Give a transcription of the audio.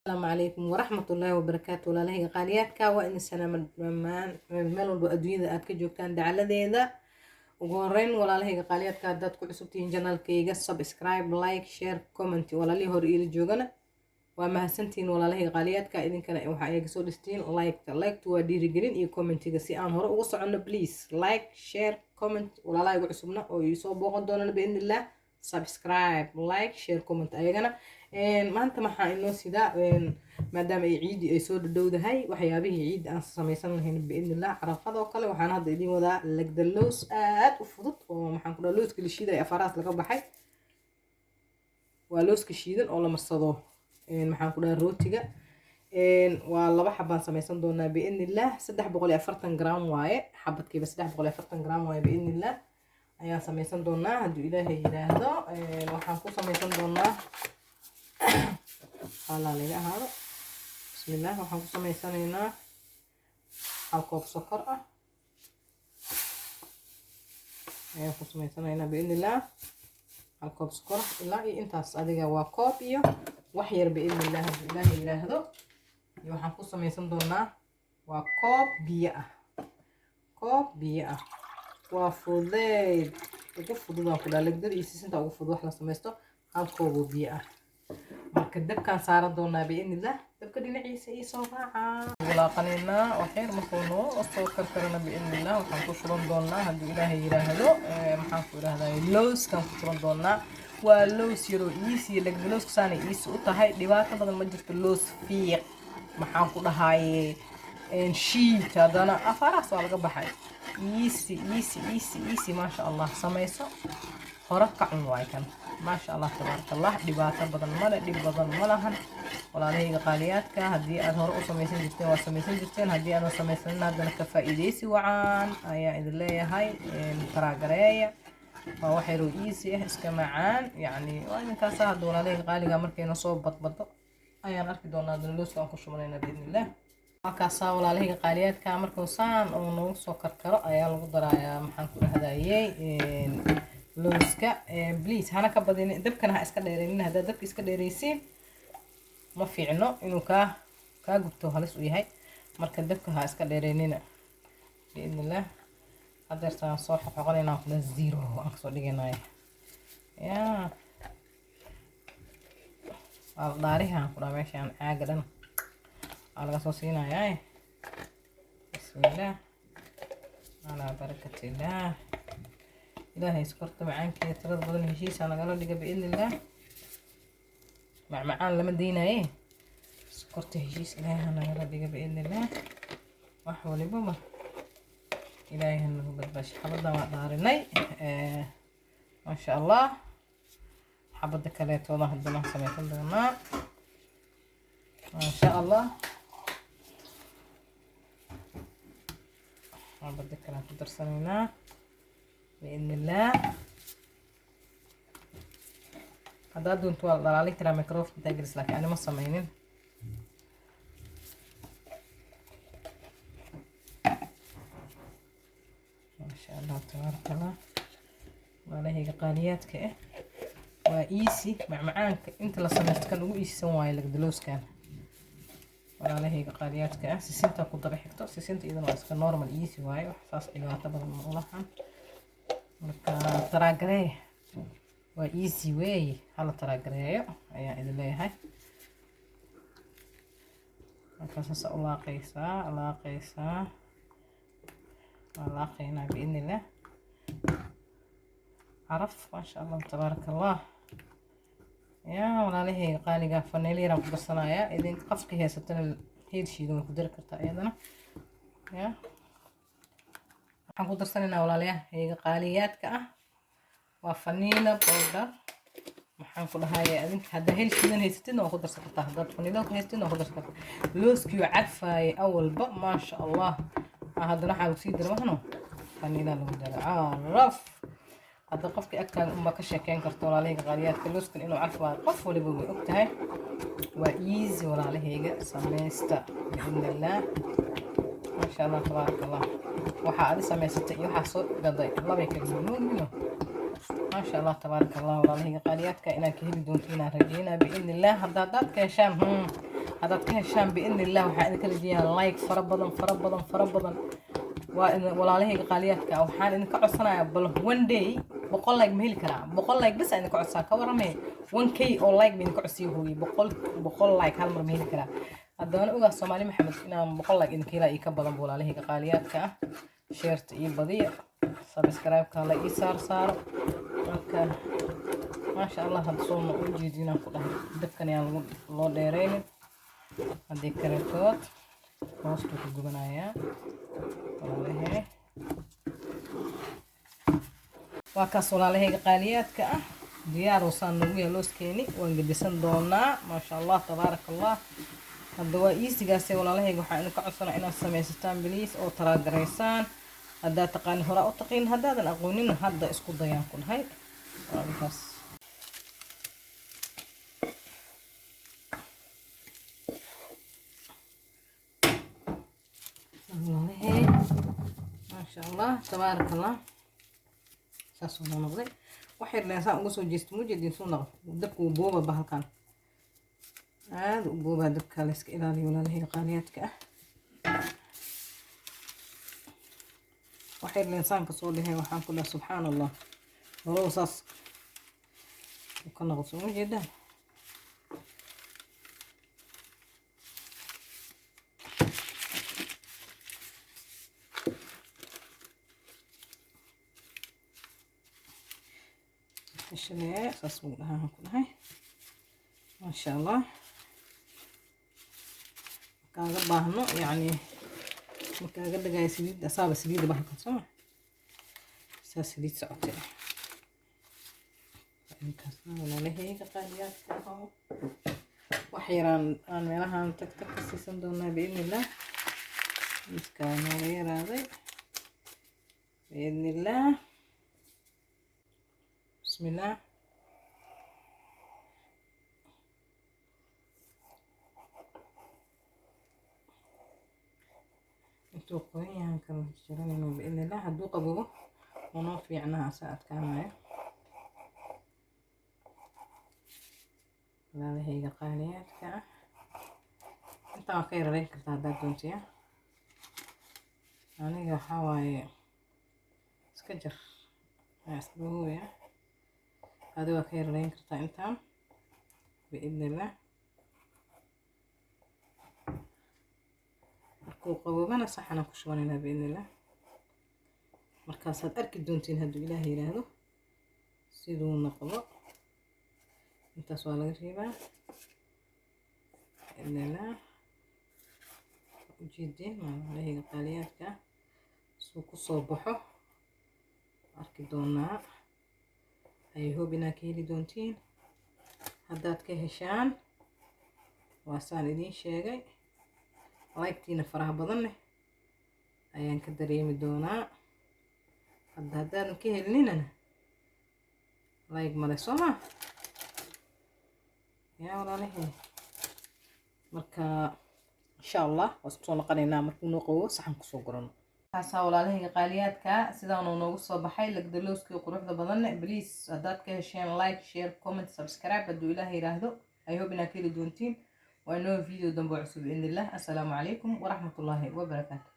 Asalaamu calaykum waraxmatullaahi wabarakaatu. Walaalahayga qaaliyaadka, waa idin salaama dhammaan meel walba adduunyada aad ka joogtaan dacaladeeda. Ugu horeyn, walaalahayga qaaliyaadka, haddaad ku cusubtihiin channelkayga, subscribe, like, share, comment. Walaalihii hore iila joogana waa mahadsantihiin. Walaalahayga qaaliyaadka, idinkana waxaa iga soo dhistiin like-ta. Like-tu waa dhiirigelin iyo commentiga si aan hore ugu soconno. Please like, share, comment. Walaalaha igu cusubna oo iisoo booqan doonana, biidnillah, subscribe, like, share, comment ayagana. Maanta maxaa inoo sidaa? Maadaama ay ciidii ay soo dhadhowdahay, waxyaabihii ciidda aan samaysan lahayn, biidnillah, carafadoo kale, waxaan hadda idiin wadaa lagdaloos aad u fudud oo, maxaan ku dhaha, looska la shiiday afaraas laga baxay. Waa looska shiidan oo la marsado, maxaan ku dhaha, rootiga. Waa laba xabaan samaysan doonaa, biidnillah. 340 gram waaye xabadkiiba, 340 gram waaye, biidnillah ayaan samaysan doonaa hadduu Ilaahay yidhaahdo. Waxaan ku samaysan doonaa, alaa laga ahaado, bismillah, waxaan ku samaysanaynaa hal koob sokor ah ayaan ku samaysanaynaa, biidnillah. Hal koob sokor ilaa iyo intaas adiga waa koob iyo wax yar, biidnillah, hadduu Ilaahay yidhaahdo. Iyo waxaan ku samaysan doonaa waa koob biyo ah, koob biyo ah. Waa fudeyd, ugu fududaan ku dhaa, legdada iyo sisinta ugu fudud wax la samaysto. Hal koob oo biyo ah. Marka dabkaan saaran doonaa, biidnillah. Dabka dhinaciisa iisoo raaca. Walaaqanaynaa waxyar. Markuu noo soo karkarana, biidnillah, waxaan ku shuban doonaa, hadduu Ilaahay yidhaahdo, maxaan ku idhahdaa, looskaan ku shuban doonaa. Waa loos yaroo easy. Legda looska saanay easy u tahay, dhibaato badan ma jirto. Loos fiiq, maxaan ku dhahaaye, shiid, haddana afaarahaas waa laga baxay. Easy, easy, easy, easy. Maasha Allah, samayso, hore ka cun waay kan. Maasha Allah, tabaaraka Allah, dhibaato badan male, dhib badan ma lahan. Walaalahayga qaaliyaadka, haddii aad hore u samaysan jirteen, waa samaysan jirteen. Haddii aadan samaysanin, haddana ka faa'iidaysi wacaan ayaa idin leeyahay. Taraagareeya, waa wax yaroo easy ah, iska macaan. Yacni waa idinkaasa. Hadda, walaalahayga qaaliga, markayna soo badbado ayaan arki doonaa. Haddana looska aan ku shubanaynaa, biidnillah. Halkaasaa, walaalahayga qaaliyaadka, markuu saan uu noogu soo karkaro ayaa lagu darayaa, maxaan ku dhahdayey, looska. Please hana ka badinin dabkana, ha iska dheeraynin. Haddaad dabka iska dheeraysiin, ma fiicno inuu kaa gubto, halis u yahay. Marka dabka ha iska dheeraynina, biidnillah. Hadeertaan soo xoqoqonaynaa, kuna zero aan kasoo dhiganaya yaa waa la dhaarihaan ku dhaha. Meeshaan caaga dhan waa laga soo siinayaa. Bismillaah, calaa barakatillaah. Ilaahay sokorta macaankeeda tirada badan heshiisa nagala dhiga, biidnillaah. Macmacaan lama deynaye, sokorta heshiis Ilaahay ha nagala dhiga, biidnillaah. Wax walibaba Ilaahay ha nagu badbaasho. Xabaddan waa dhaarinay, maasha Allah. Xabadda kaleetooda haddana samaysan doonaa, maasha Allah. Xabadda kalean ku darsanaynaa, biidnillaah. Haddaad doonto waa la dhalaalin karaa microwave intaa gelis, laakiin ani ma sameynin. Maasha Allah, tabaaraka Allah. Walaalahayga qaaliyaadka ah, waa easy. Macmacaanka inta la samaysto kan ugu easysan waayo lagdalooskan, walaalahayga qaaliyaadka ah. Sisinta ku daba xigto. Sisinta iyadana waa iska normal, easy waaye, wax saas dhibaato badan ma ulahan. Marka taraagareey, waa easy way, hala taraagareeyo ayaan idin leeyahay. Marka saasa u laaqaysaa, laaqaysaa, waa laaqaynaa, biidnillah. Caraf, maasha Allah, tabaaraka Allah. Yaa walaalahayga qaaliga, vanilla yaraan ku darsanayaa. Idin qafki haysatana heel shiidan way ku dari kartaa iyadana. Ya waxaan ku darsanaynaa, walaalahayga qaaliyaadka ah, waa vanilla powder. Maxaan ku dhahayaa, adinka haddaa heel shiidan haysatidna waa ku darsan kartaa, haddaad vanilla ku haysatidna waa ku darsan kartaa. Looskiyo carfaayay awalba, maasha Allah. Haddana waxaa lagu sii dara mahno, vanilla lagu dara, caraf. Hadda qofka agtaaga unbaa ka sheekeyn karta, walaalahayga qaaliyaadka, looskan inuu carfaayo qof waliba way og tahay. Waa easy, walaalahayga, samaysta, biidnillaah. Maasha Allah, tabaaraka Allah. Waxaa adi samaysatay iyo waxaa soo gaday labay kala yihiin. Maasha Allah, tabaaraka Allah. Walaalahayga qaaliyaadka, inaad ka heli doonto inaan rajeynaa, biidni illah. Hadda haddaad ka heshaan. Haddaad ka heshaan, biidni Illah, waxaa idinka rajeeyaa like fara badan, fara badan, fara badan. Waa idin walaalahayga qaaliyaadka ah, waxaan idinka codsanayaa bal one day 100 like ma heli karaa? 100 like bas aan idinka codsaa. Ka waramee, 1K oo like ba idinka codsiyo hooye. 100 like hal mar ma heli karaa? Haddana ogaa, Soomaali Maxamed, inaan 100 like idinka helaa iyo ka badan. Walaalahayga qaaliyaadka ah, share-ta iyo badiya, subscribe-ka la ii saar saaro. Marka maasha Allah, hadda sooma u jeedinaan ku dhahay, dabkan yaan lagu loo dheeraynin, haddii kaleetood hoostuu ku gubanayaa. Walaalahey, waa kaas. Walaalahayga qaaliyaadka ah, diyaar saan noogu yahay looskeeni. Waan gedisan doonaa. Maasha Allah, tabaaraka Allah. Hadda waa easy-gaase. Walaalahayga, waxaan idinka codsanaa inaad samaysataan, please, oo taraagaraysaan. Haddaad taqaanin, horaa u taqiin. Haddaadan aqoonin, hadda isku dayaan ku dhahay. Waa intaas, walaalahey. Maasha Allah, tabaaraka Allah, saasuu noo noqday. Wax yar leen saan uga soo jeesto, mujeedin suu noqdo. Dabka wuu booba bahalkan, aada u boobaa. Dabka la iska ilaaliyo, walaalahayga qaaliyaadka ah. Wax yar leen saan kasoo dhihay, waxaan ku dhaha, subxaan Allah, horow saas uu ka noqdo. Soo ma jeedaan? Ishalee saas buu dhahaa ku dhahay. Maasha Allah, kaaga baahno, yacni makaaga dhigaya saliid, asaaba saliidda bahalkan soo ma saa saliid socotay. Intaasna, walaalahayga qaaliyaadka aho, wax yaraan aan meelahan tag tag ka siisan doonaa, biidni Illah. Miskaa nooga yaraaday, biidni Illah. Bismillah. Intuu qoyan yahan kala jaranayno, biidni Illah. Hadduu qaboobo unoo fiicnaa, asaa adkaanayo. Walaalahayga qaaliyaadka ah, intaan waa ka yarareyn kartaa haddaad doontiya. Aniga waxaa waaye iska jar, waa isdhahooya. Adi waa ka yarareyn kartaa intaan, biidni Illah. Markuu qaboobana saxanaan ku shubanaynaa, biidni Illah. Markaasaad arki doontiin, hadduu Ilaah yiraahdo, siduu noqdo. Intaas waa laga reebaa, biidni Illah. Ujeedeen, walaalahayga qaaliyaadka, suu kusoo baxo arki doonaa. I hope inaad ka heli doontiin. Haddaad ka heshaan, waa saan idiin sheegay, like-tiina faraha badan leh ayaan ka dareemi doonaa. Hadda haddaadan ka helinina, like male, soo ma yaa walaalahey? Marka insha Allah waa isku soo noqonaynaa markuu noo qabowo, saxan kusoo gurano. Kaasaa, walaalahayga qaaliyaadka, sidaanuu noogu soo baxay lagdalooskii quruxda badanne. Please, haddaad ka hesheen, like, share, comment, subscribe. Hadduu Ilaah yiraahdo, I hope inaad ka heli doontiin. Waa inoo video dambe oo cusub, biidni Illah. Assalaamu calaykum waraxmatullaahi wabarakaatu.